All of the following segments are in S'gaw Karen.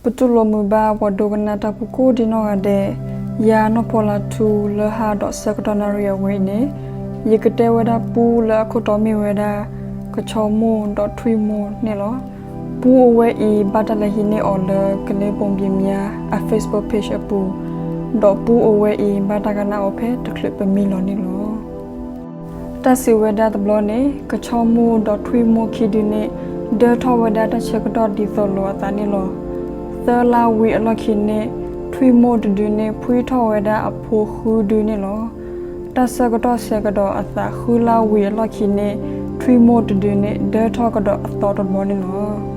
ပတူၢ်လိာ်မုာ်ဘၣ်ပှၤဒိကနၣ်တၢ်ဖိကိးဒံနီၢ်ဂၤဒဲး, ယၤနီၢ်ဖီလါထူလၢဟါဒီးဆၢကတီၢ်နၣ်ရံၣ်အဝဲအံၤန့ၣ်, ယကတဲဝဲဒၣ်ပူလၢအခိၣ်တီမ့ၢ်ဝဲဒၣ် ကဆီမိၢ်ဒီးထွံၣ်မိၢ်န့ၣ်လီၤ. ပူအဝဲအံၤဘၣ်တၢ်လဲၤဟံးန့ၢ်အီၤလၢကလ့ပိၣ်ဘံမၠါအ Facebook page အပူၤ, ဒီးပူအဝဲအံၤဘၣ်တၢ်ကနၣ်အီၤဖဲတချုးပမံလီၤန့ၣ်လီၤ. တၢ်စံးဝဲဒၣ်တဘျီန့ၣ် ကဆီမိၢ်ဒီးထွံၣ်မိၢ်ခံဒုန့ၣ် ဒၢထီၣ်ဝဲဒၣ်တၢ်ဆၢကတီၢ်ဒ်သိးလိာ်အသးန့ၣ်လီၤ. သၢလါဝံၤအလီၢ်ခံန့ၣ် ထွံၣ်မိၢ်တဒုန့ၣ် ဖှံထီၣ်ဝဲဒၣ်အဖိဃုဒုန့ၣ်လီၤ. တၢ်ဆၢကတီၢ်ဆဲးကဒီးအသးဃုလါဝံၤအလီၢ်ခံန့ၣ် ထွံၣ်မိၢ်တဒုန့ၣ် ဒၢထီၣ်ကဒီးအသီတဘျီန့ၣ်လီၤ.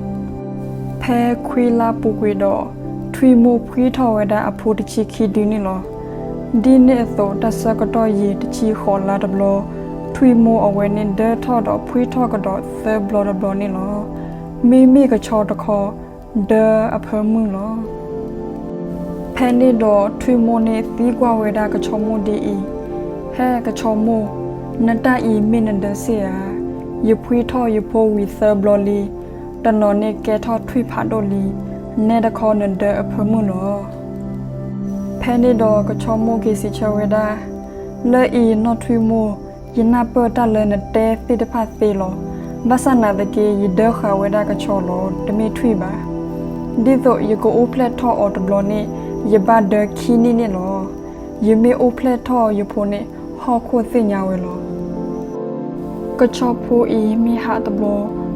ဖဲခွံလါပူၤကွံာ်ဒီး ထွံၣ်မိၢ်ဖှံထီၣ်ဝဲဒၣ်အဖိတဆံခံဒုန့ၣ်လီၤ. ဒ်န့ၣ်အသိး တၢ်ဆၢကတီၢ်ယံာ်တဆံဃိးလါတဘျီ, ထွံၣ်မိၢ်အဝဲန့ၣ်ဒၢထီၣ်ဒီးဖှံထီၣ်ကဒီးသၢဘျီတဘျီန့ၣ်လီၤ. မ့မ့ၢ်ကဆီတခီ ဒၢအဖၢမုၢ်လီၤ. ဖဲန့ၣ်ဒီးထွံၣ်မိၢ်န့ၣ်သံကွၢ်ဝဲဒၣ်ကဆီမိၢ်ဒ်အံၤ, ဟဲကဆီမိၢ်, နတၢ်အံၤမ့ၢ်နဒၢစ့ၢ်ဧါ. ယဖှံထီၣ်ယဖိဝံၤသၢဘျီလံ. တနီၤန့ၣ်ကဲထီၣ်ထွံၣ်ဖးဒိၣ်လံ. နဲတခီနဒၢအဖၢမုၢ်လီၤ. ဖဲန့ၣ်ဒီးကဆီမိၢ်က့ၤစံးဆၢဝဲဒၣ်, လၢအံၤနီၢ်ထွံၣ်မိၢ်, ယနၢ်ပၢၢ်တၢ်လၢနတဲသ့ၣ်တဖၣ်သ့လီၤ. ဘၣ်ဆၣ်နာ်သက့ ယဒၢဃာ်ဝဲဒၣ်ကဆီလီၤ, တမ့ၢ်ထွံၣ်ဘၣ်. ဒ်သိးယကအိၣ်ဖျဲၣ်ထီၣ်အီၤတဘျီန့ၣ် ယဘၣ်ဒၢခံနံၣ်န့ၣ်လီၤ. ယမ့ၢ်အိၣ်ဖျဲၣ်ထီၣ်ယဖိန့ၣ် ဟီၣ်ခိၣ်သ့ၣ်ညါဝဲလီၤ. ကဆီဖိအံၤမ့ၢ်ဟးတဘျီ,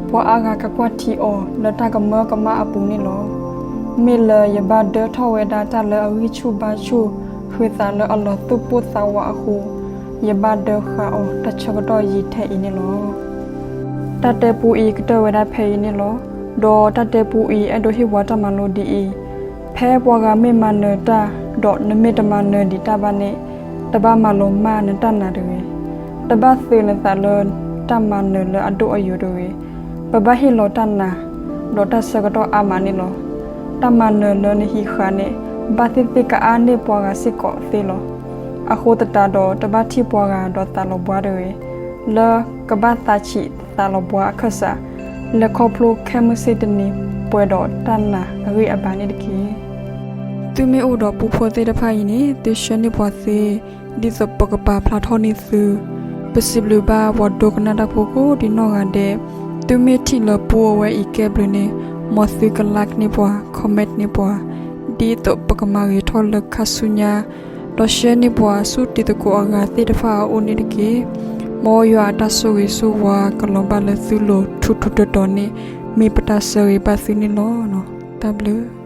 ပှၤအါဂၤကကွၢ်ထံအီၤလၢတၢ်ကမၢကမၣ်အပူၤန့ၣ်လီၤ. မ့ၢ်လၢယဘၣ်ဒၢထီၣ်ဝဲဒၣ်တၢ်လၢအဂံၢ်ဆူၣ်ဘါဆူၣ်, ဃုာ်သးလၢအလီၤသူၣ်ပိၢ်သးဝးအဃိ, ယဘၣ်ဒၢဃာ်အီၤတၢ်ဆၢကတီၢ်ယံာ်ထဲအံၤန့ၣ်လီၤ. တၢ်တဲပူအံၤကတၢၢ်ဝဲဒၣ်ဖဲအံၤန့ၣ်လီၤ. ဒီးတၢ်တဲပူအံၤအဲၣ်ဒိးဟ့ၣ်ပှၤတၢ်မၤလိဒ်အံၤ, ဖဲပှၤဂၤမ့ၢ်မၤနၢၤတၢ်, ဒီးနမ့ၢ်တမၤနၢၤဒံးတၢ်ဘၣ်န့ၣ်, တဘၣ်မၤလီၤမၢ်နတၢ်နာ်တဂ့ၤ. တဘၣ်သုးနသးလၢတၢ်မၤနၢၤလၢအဒိၣ်အယိာ်တဂ့ၤ. ပဘၣ်ဟ့ၣ်လီၤတၢ်နာ်, ဒီးတၢ်ဆၢကတီၢ်အါမးန့ၣ်လီၤ. တၢ်မၤနၢၤလၢနဟံးဃာ်န့ၣ် ဘၣ်သ့ၣ်သ့ၣ်ကအါန့ၢ်ပှၤဂၤစ့ၢ်ကီးသ့လီၤ. အဃိသတးဒီး တဘၣ်ထံၣ်ပှၤဂၤဒီးသးလီၤဘှါတဂ့ၤ, လၢကဘၣ်သးဆံးသးလီၤဘှါအခၢၣ်စး, လဲၤခီဖျိခဲမုၢ်ဆ့ၣ်တနံၤပှဲၤဒီးတၢ်နာ်အဂံၢ်အဘါန့ၣ်တက့ၢ်. သုမ့ၢ်အိၣ်ဒီးပူဖိသ့ၣ်တဖၣ်အံၤန့ၣ် သုဆှၢန့ၢ်ပှၤသ့, ဒ်သိးပကပာ်ဖျါထီၣ်န့ၢ်သု. ပစံးဘျုးဘၣ်ပှၤဒိကနၣ်တၢ်ဖိကိးဒံနီၢ်ဂၤဒဲး, သုမ့ၢ်ထံၣ်လၢပူအဝဲအံၤကဲဘျုးန့ၣ်, မ်သုက like န့ၢ်ပှၤ, comment န့ၢ်ပှၤ, ဒ်သိးပကမၤဂ့ၤထီၣ်လၢခါဆူညါ, ဒီးရှဲန့ၢ်ပှၤဆူတံၤသကိးအဂၤသ့ၣ်တဖၣ်အအိၣ်န့ၣ်တက့ၢ်. မ်ယွၤအတၢ်ဆိၣ်ဂ့ၤဆိၣ်ဝါကလီၤဘၣ်လၢသုလိၤထူးထူးတီၤတီၤန့ၣ် မ့ၢ်ပတၢ်ဆၢဂ့ၤဘၣ်သုန့ၣ်လီၤ. တၢ်ဘျုး